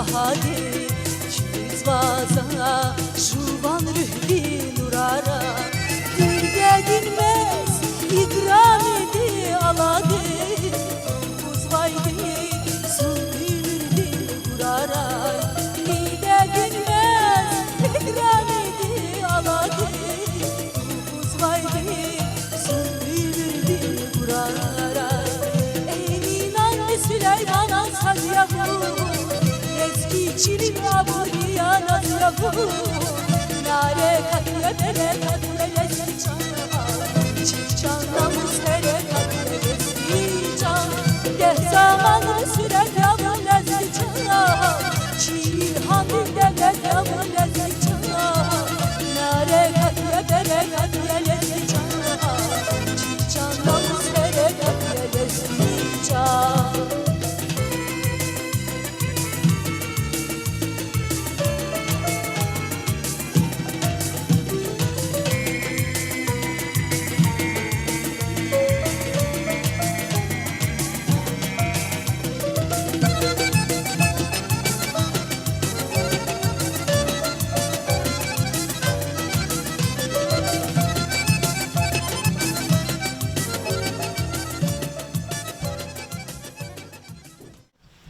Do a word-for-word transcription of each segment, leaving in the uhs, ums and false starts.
Гьади, чуьнуьзва за жуван руьгьдин нурара, динде динмез играмиди алади, гузвайди зун уьмуьрдин гурарай, динде динмез играмиди алади, гузвайди зун уьмуьрдин гурарай. Эминанни Сулейманан сад я вун, лезги чилин абур я, наз я вун. Мярекат я, берекат я, лезги чан, чи чан намус, берекат я, лезги чан. Дегь заман мусурет я вун, лезги чан, чи гьамин девлет я вун, лезги чан. Мярекат я, берекат я, лезги чан, чи чан намус, берекат я, лезги чан.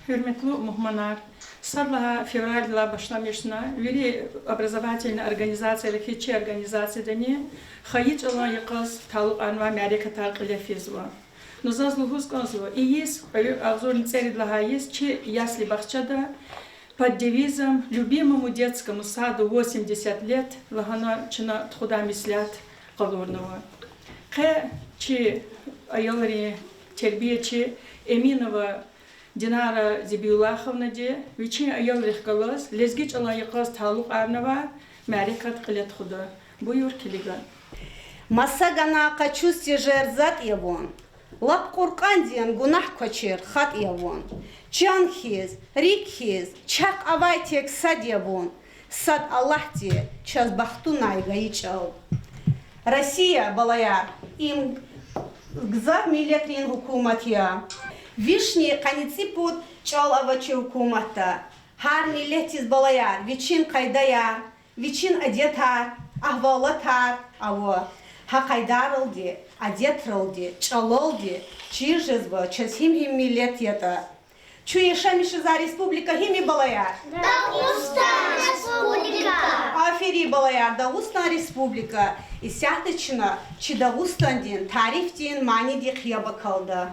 Гьуьрметлу мугьманар! Сад лагьай февралдилай башламишна вири образовательный организацияр хьиз чи организациядани хайи чӀалан йикъаз талукьарнавай мярекатар кьиле физва. Ну заз лугьуз кӀанзава, и йис, кьве агъзурни цӀерид лагьай йис, чи ясли-бахчада под девизом «Любимому детскому саду восемьдесят лет» лагьана чна тухудай меслят къалурнава. Къе чи аялрин тербиячи Эминова Динара Зибиуллаховнади вичин аялрихъ галаз лезги чӀалан йикъаз талукьарнавай мярекат кьиле тухуда. Буюр килига. Маса гана къачуз тежер затӀ я вун, лап Къуръандин гунагь квачир хатӀ я вун. Чан хьиз, рикӀ хьиз чахъ авай тек сад я вун, сад Аллагьди чаз бахтунай гайи чӀал. Россия, балаяр, им гзаф миллетрин гьукумат я. Вишни къанни цӀипуд чӀал ава чи гьукуматда. Гьар миллетдиз, балаяр, вичин къайдаяр, вичин адетар, агьвалатар ава. Гьа къайдайралди, адетралди, чӀалалди чир жезва чаз гьим-гьим миллет ятӀа. Чун яшамиш жезвай республика гьим я, балаяр? Дагъустан Республика. Аферин, балаяр, Дагъустан Республика. Исятда чна чи Дагъустандин тарифдин манидихъ яб акалда.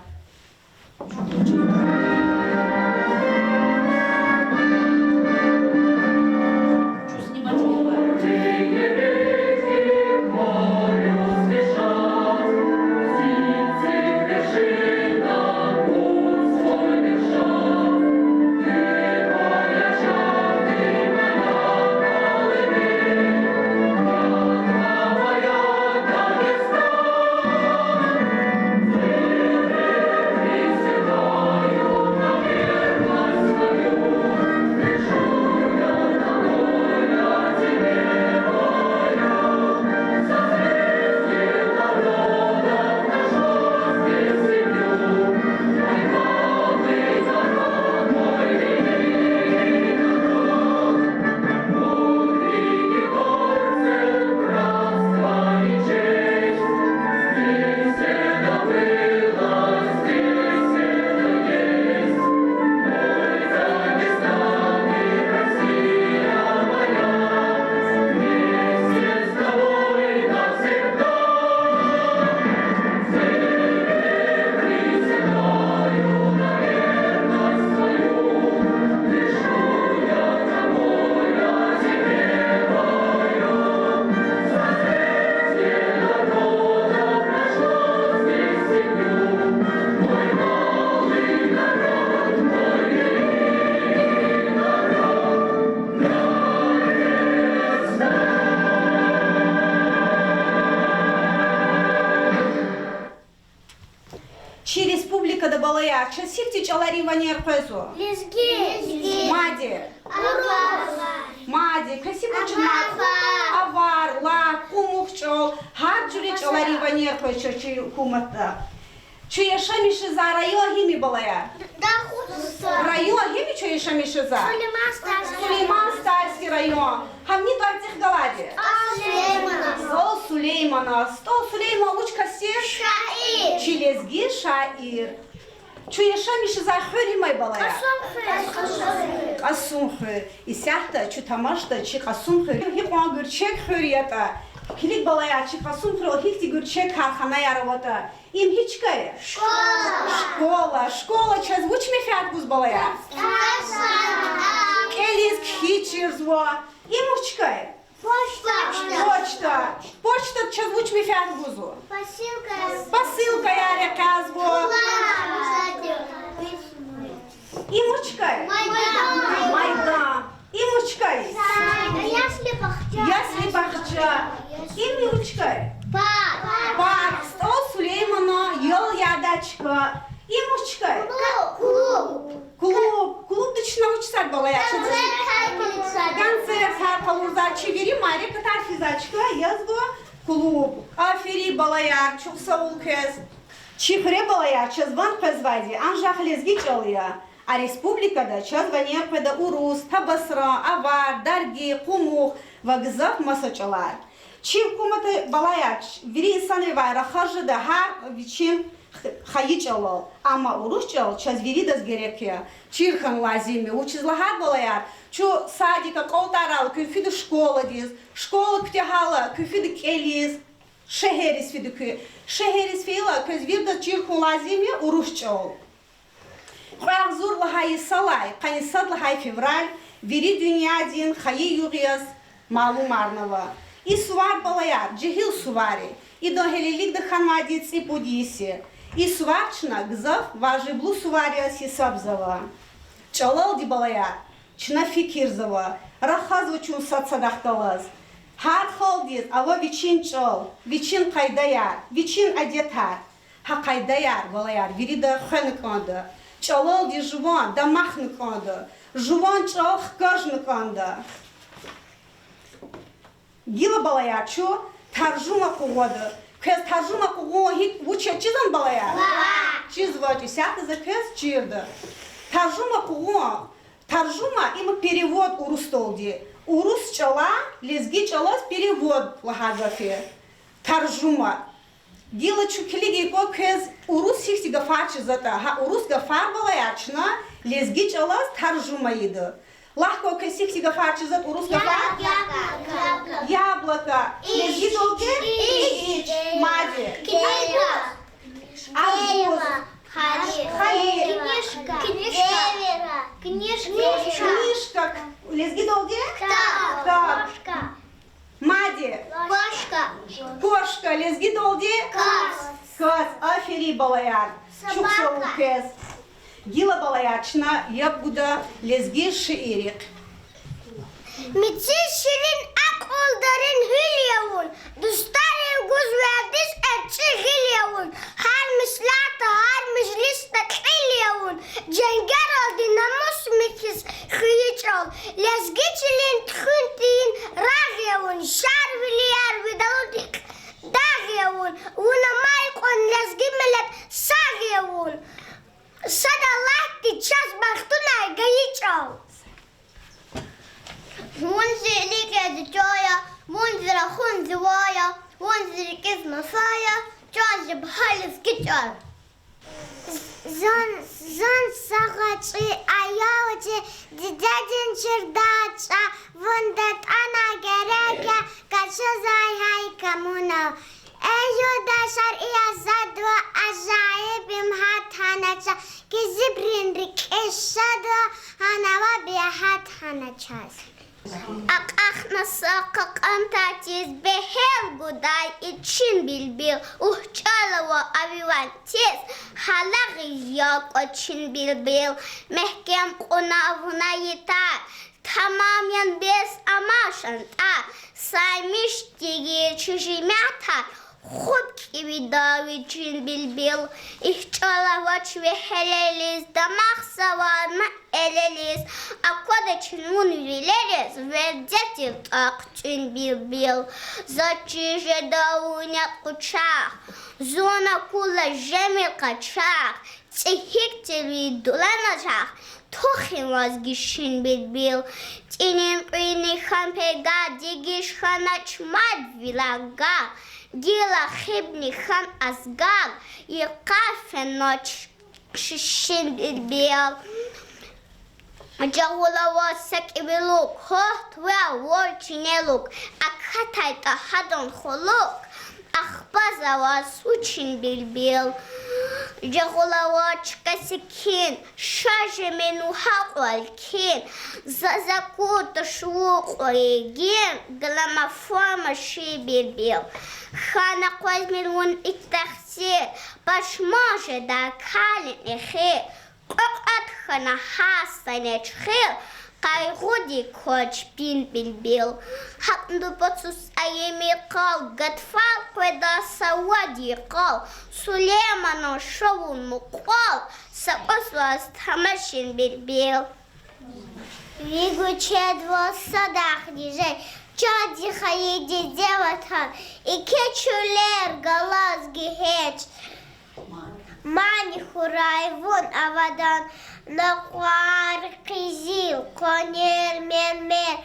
Чи республикада, балаяр, чаз сифте чӀаларин ванер къвезва? Лезги. Лезги. Мад. Урус. Мад. Квез сиф вуч авай? Авар. Авар, лак, къумукъ чӀал, гьар жуьре чӀаларин ванер къвезва чи гьукуматда. Чун яшамиш жезвай район гьим я, балаяр? Дагъу- Район гьим я чун яшамиш жезва? Сулейман-Стальский. Сулейман-Стальский район. Гьам ни тӀварцӀихъ галайди? СтӀал Сулеймана. СтӀал Сулеймана. СтӀал Сулейман вуч кас тир? Шаир. Чи лезги шаир. Чун яшамиш жезвай хуьр гьим я, балаяр? Кьасумхуьр. Кьасумхуьр. Исятда чун тамашда чи Кьасумхуьр гьикьван гуьрчег хуьр ятӀа. Килиг, балаяр, чи Кьасумхуьрел гьихьтин гуьрчег карханаяр аватӀа. Им гьи чка я? Школа. Школа. Школа чаз вуч менфят гуз, балаяр? КӀелиз кхьиз чирзава. Им вуч чка я? Почта. Почта. Почта чаз вуч менфят гузва? Посылкаяр экъязва. Им вуч чка я? Майдан. Им вуч чка я? Ясли-бахча. Им вуч чка я? Парк. СтӀал Сулеймана ял ядай чка. Им вуч чка я? Клуб. Клуб. Клубда чна вуч ийизвайди, балаяр? Концертар къалурзавай, чи вири мярекатар физвай чка язва клуб. Аферин, балаяр, чухсагъул квез. Чи хуьре, балаяр, чаз ван къвезвайди анжах лезги чӀал я. А республикада чаз ванер къведа урус, табасаран, авар, дарги, къумукъ ва гзаф маса чӀалар. Чи гьукуматди, балаяр, вири инсанривай рахаз жеда гьар вичин х-, хайи чӀалал, амма урус чӀал чаз виридаз герек я, чир хьун лазим я. Вучиз лагьайтӀа, балаяр, чун садик акьалтӀарайла куьн фида школадиз, школа куьтягьайла куьн фида кӀелиз, шегьерриз фида куьн. Шегьерриз фейила квез виридаз чир хьун лазим я урус чӀал. Кьве агъзур лагьай йисалай къанни сад лагьай февраль вири дуьньядин хайи югъ яз малумарнава. И сувар, балаяр, жегьил сувар я. Идан гьелелигда хьанвайди цӀипуд йис я. И сувар чна гзаф важиблу сувар яз гьисабзава. ЧӀалалди, балаяр, чна фикирзава, рахазва чун сад-садахъ галаз. Гьар халкьдиз ава вичин чӀал, вичин къайдаяр, вичин адетар. Гьа къайдаяр, балаяр, вирида хвена кӀанда. ЧӀалалди жуван дамахна кӀанда, жуван чӀал хкажна кӀанда. Гила, балаяр, чун таржума къугъвада. Квез таржума къугъун гьикӀ, вуч я чизвани, балаяр? Чизвач, исятда за квез чирда. Таржума къугъун, таржума, им перевод урусдалди. Урус чӀалай лезги чӀалаз перевод лагьай гаф я. Таржума. Гила чун килигин кван квез урус гьихьтин гафар чизватӀа. Гьа урус гафар, балаяр, чна лезги чӀалаз таржума ийида. Лагь кван квез гьихьтин гафар чизватӀа урус гафар? Яблоко. Лезгидалди? Игич. Мади. Арбуз. Хайи. Книжка. Лезгидалди? Ктаб. Мади. Кошка. Лезгидалди? Кас. Аферин, балаяр. Чухсагъул квез. Гила, балаяр, чна яб гуда лезги шииррихъ. Мици ширин, акьул дерин гьуьл я вун, дустарив гуз вердиш эрчӀи гъил я вун, гьар меслятда, гьар межлисда кьил я вун, женгералди намус михьиз хьайи чӀал, лезги чилин туьхуьн тийин рагъ я вун, шарвилияр видалудихъ дагъ я вун, вун амай кьван лезги миллет сагъ я вун. Сад Аллагьди чаз бахтунай гайи чӀал. Вун зи илик я, дидед я, вун зи рахун зива я, вун зи рикӀиз маса я, чан зи багьа лезги чӀал. Зун, зун са гъвечӀи аялди дидедин чирдаз чӀа, вун датӀана герек я, къачузвай гьай камунал. Эй юлдашар, и азадвал ажаиб им гьат хьана чаз, кизибрин рикӀиз шадвал гьанава бегьат хьана чаз. Акьахна са кьакьан татиз, бегьер гудай ичин билбил, ухчалава ави ван тез, гьалагъиз я кӀвачин билбил, мягькем кьуна вуна ятар, тамам ян бес амай шантӀар, саймиш тийир чи жемятар, Хуп кӀеви дагъ вичин, билбил, ихьтин чӀал авач ви гьелелиз, дамахзава на элелиз, аквада чи вун вилериз, вердетдив тӀвар хъуьтӀуьн, билбил. Заз чир жеда вун я къучагъ, зун акурла жемир къачагъ, цӀи гьикӀ тир ви дуланажагъ, тухин ваз гишин, билбил. ТӀинин кьуьлни хьан пергагъ, дегиш хьанач мад вилаг гагъ, гила хибни хьан азгагъ, йикъар фенач шишин, билбил. Жагъур аваз са кӀеви лукӀ, гьахьтин вал чине лукӀ, акатайтӀа гьадан хулухъ, ахпа за ваз вучин, билбил. Жагъур аваз чка секин, ша жемир вугьа кьван кин, заз акур туш вукьва эгин, гламофон машин, билбил. Хьана къвезмир вун и тахсир, пашман жеда калин эхир. Кьве кьвед хьана гьар са нечхир, къайгъуди квач бин, билбил. ГьакӀ нубатсуз аямир къал, гатфар къведа са вад йикъал, Сулейманан ша вун мукьвал, са кӀус ваз тамашин, билбил. Ви гуьчедвал садахъни жен, чандин хайи диде ватан, икӀ чуьллер галаз гегьенш, мани хьурай вун авадан, накъвар, къизил, къванер, мермер,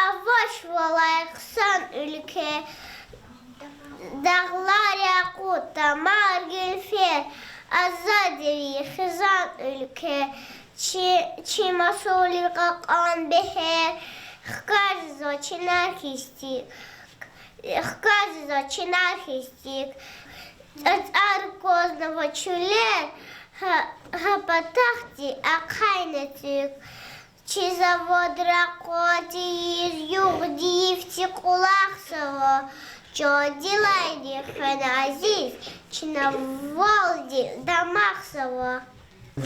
авачвалай хъсан уьлкве. Дагълар якъут, тамар гуьлфер, азадвилин хизан уьлкве. Чи, чи масунрин кьакьан бегьер, хкаж заз чинар хьиз тик, хкаж заз чинар хьиз тик. ЦӀацӀар квазнава чуьллер, гьа, гьа патахъди ахъайна цуьк. Чи заводра къван тийиз югъди-йифди кӀвалахзава, чандилайни хвена азиз, чна валди дамахзава.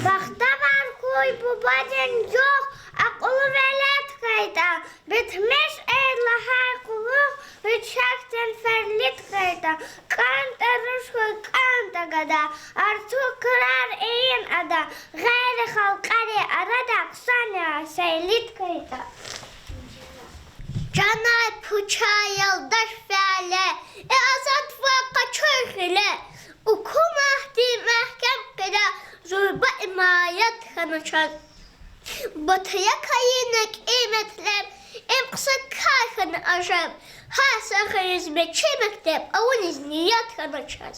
Бахтавар хьуй бубадин югъ, акьуллу велед хьайитӀа, битмиш эр лагьай къуллугъ, вичакдин ферлид хьайитӀа, кӀантӀа руш хьуй, кӀантӀа гада, артух крар ийин ада, гъейри халкьарин арада хъсан я сейлид хьайитӀа. Чанай пуд чан, ялдаш фяле, и азадвал къачуй хиле, укуматдин мягькем къиле, зурба имаят хьана чаз. Батая кайина кьиметлеб, им хъсан кар хьана ажеб, гьар са хуьруьз мичӀи мектеб, авуниз ният хьана чаз.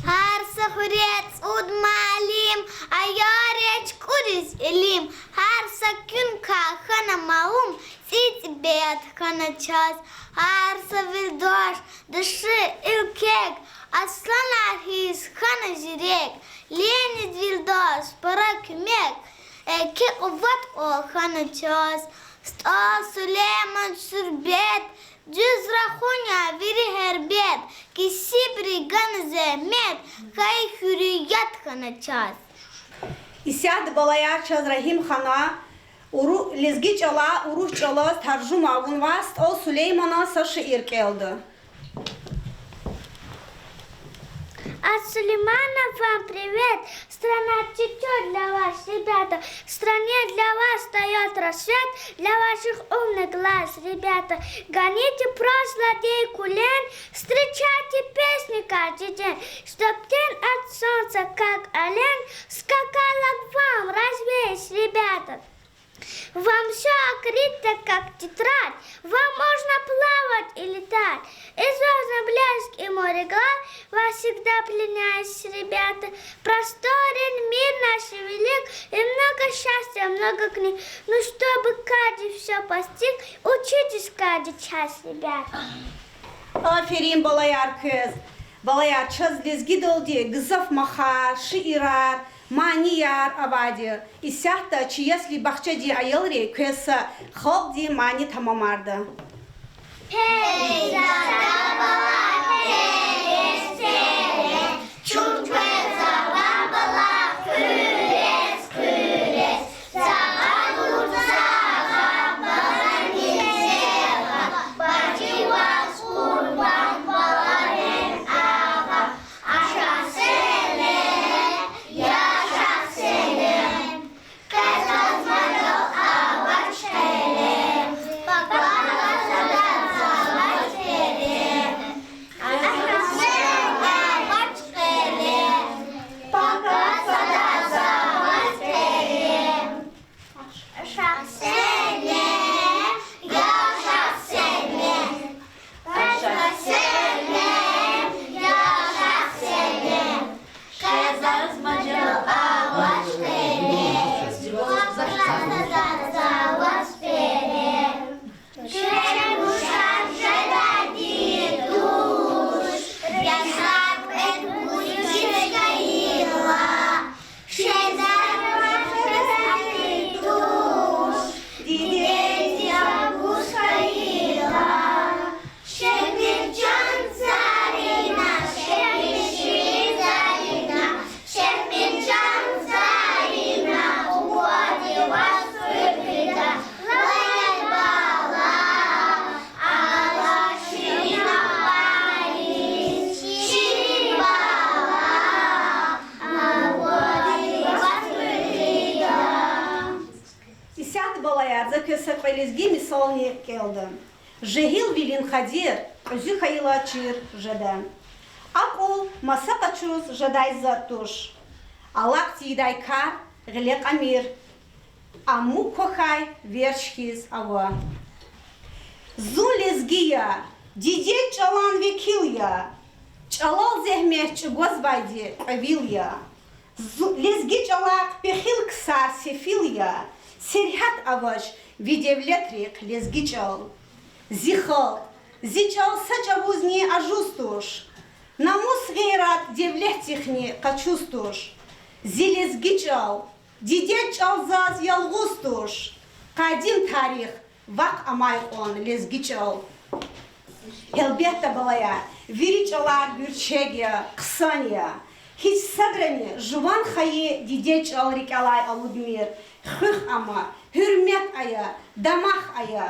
Гьар са хуьре цӀуд муаллим, аяр я чукӀуриз илим, гьар са куьн кар хьана малум, цӀийи тӀебиат хьана чаз. Гьар са вирдаш, диши, эркек, асланар хьиз хьана зирек, лени вирдаш пара куьмек, эки къуват кьван хьана чаз. СтӀал Сулейман суьрбет, дуьз рахун я вири гьербет, кесибри гана зегьмет, хьайи хьуьррият хьана чаз. Исятда, балаяр, чаз Рагьимхана уру-, лезги чӀалай урус чӀалаз таржума авунвай СтӀал Сулейманан са шиир кӀелда. От Сулеймана вам привет. Страна цветёт для вас, ребята. В стране для вас встаёт рассвет, для ваших умных глаз, ребята. Гоните прочь злодея кулен, встречайте песни каждый день, чтоб тень от солнца, как олень, скакала к вам развеясь, ребята. Вам всё открыто, как тетрадь, вам можно плавать и летать. И звёздный блеск, и море гладь, вас всегда пленяет, ребята. Просторен мир наш велик, и много счастья, много книг. Ну, чтобы каждый всё постиг, учитесь каждый час, ребята. Аферин, балаяр, квез. Балаяр, чаз лезгидалди гзаф махар, шиирар, манияр авайди я. Исятда чи ясли-бахчадин аялри квез са халкьдин мани тамамарда. Квез са кьве лезги мисални кӀелда. Жегьилвилин хадир кьуьзуь хьайила чир жеда. Акьул маса къачуз жедай затӀ туш. Алакьзавайди кар гъиле кьамир, амма квахьай верч хьиз ава. Зун лезги я, дидед чӀалан векил я, чӀалал зегьмет чӀугвазвайди кьве вил я. Зу-, лезги чӀалахъ пехил ксар сефил я, сергьят авач ви девлетрихъ лезги чӀал. Зи халкь, зи чӀал са чӀавузни ажуз туш, намус-гъейрат девлетдихъни къачуз туш. Зи лезги чӀал, дидед чӀал заз ялгъуз туш, къадим тарих вахъ амай кьван лезги чӀал. Гьелбетда, балаяр, вири чӀалар гуьрчег я, хъсан я. Гьич садрани жуван хайи дидед чӀал рикӀелай алудмир. Хуьх ама, гьуьрмет ая, дамах ая.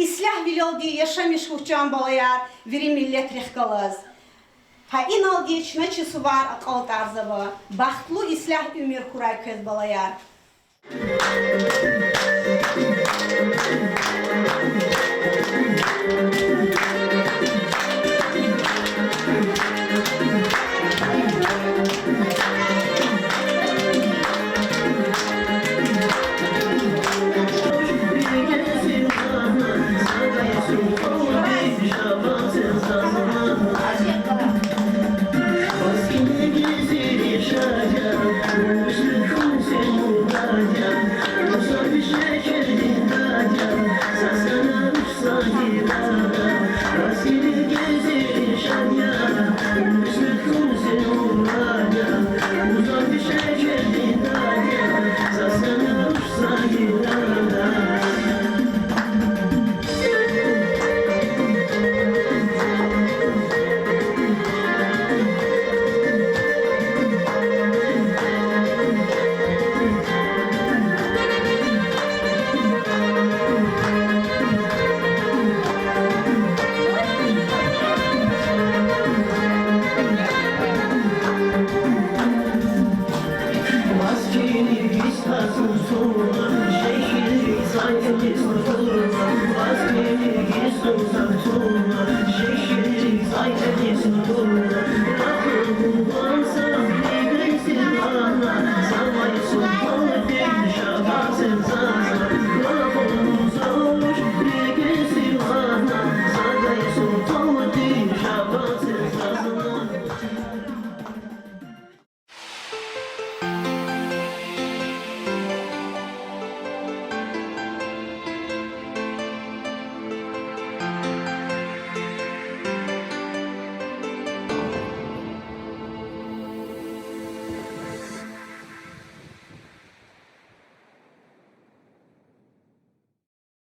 Ислягьвилелди яшамиш хьухь, чан балаяр, вири миллетрихъ галаз. Гьа иналди чна чи сувар акьалтӀарзава. Бахтлу ислягь уьмуьр хьурай квез, балаяр.